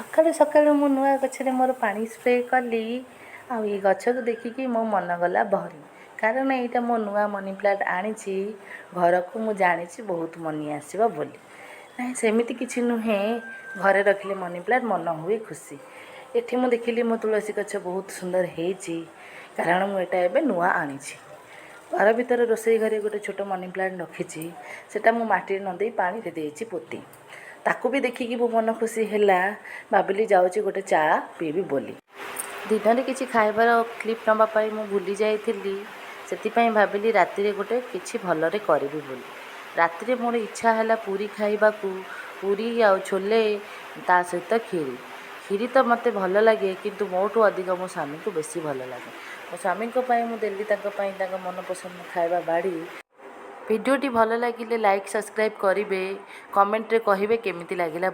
ସକାଳୁ ସକାଳୁ ମୁଁ ନୂଆ ଗଛରେ ମୋର ପାଣି ସ୍ପ୍ରେ କଲି ଆଉ ଏ ଗଛକୁ ଦେଖିକି ମୋ ମନ ଗଲା ଭରି, କାରଣ ଏଇଟା ମୋ ନୂଆ ମନି ପ୍ଲାଣ୍ଟ ଆଣିଛି ଘରକୁ। ମୁଁ ଜାଣିଛି ବହୁତ ମନି ଆସିବ ବୋଲି। ନାଇଁ, ସେମିତି କିଛି ନୁହେଁ। ଘରେ ରଖିଲେ ମନି ପ୍ଲାଣ୍ଟ ମନ ହୁଏ ଖୁସି। ଏଠି ମୁଁ ଦେଖିଲି ମୋ ତୁଳସୀ ଗଛ ବହୁତ ସୁନ୍ଦର ହେଇଛି, କାରଣ ମୁଁ ଏଇଟା ଏବେ ନୂଆ ଆଣିଛି। ଘର ଭିତରେ ରୋଷେଇ ଘରେ ଗୋଟେ ଛୋଟ ମନି ପ୍ଲାଣ୍ଟ ରଖିଛି। ସେଟା ମୁଁ ମାଟିରେ ନ ଦେଇ ପାଣିରେ ଦେଇଛି ପୋତି। ତାକୁ ବି ଦେଖିକି ମୋ ମନ ଖୁସି ହେଲା। ଭାବିଲି ଯାଉଛି ଗୋଟେ ଚା ପିଇବି ବୋଲି। ଦିନରେ କିଛି ଖାଇବାର କ୍ଲିପ୍ ନେବା ପାଇଁ ମୁଁ ଭୁଲି ଯାଇଥିଲି। ସେଥିପାଇଁ ଭାବିଲି ରାତିରେ ଗୋଟେ କିଛି ଭଲରେ କରିବି ବୋଲି। ରାତିରେ ମୋର ଇଚ୍ଛା ହେଲା ପୁରୀ ଖାଇବାକୁ, ପୁରୀ ଆଉ ଛୋଲେ, ତା ସହିତ କ୍ଷୀରି। କ୍ଷୀରି ତ ମୋତେ ଭଲ ଲାଗେ, କିନ୍ତୁ ମୋଠୁ ଅଧିକ ମୋ ସ୍ୱାମୀଙ୍କୁ ବେଶୀ ଭଲ ଲାଗେ। ମୋ ସ୍ୱାମୀଙ୍କ ପାଇଁ ମୁଁ ଦେଲି, ତାଙ୍କ ପାଇଁ ତାଙ୍କ ମନପସନ୍ଦ ଖାଇବା ବାଢ଼ି। ଭିଡ଼ିଓଟି ଭଲ ଲାଗିଲେ ଲାଇକ୍, ସବସ୍କ୍ରାଇବ୍ କରିବେ। କମେଣ୍ଟରେ କହିବେ କେମିତି ଲାଗିଲା।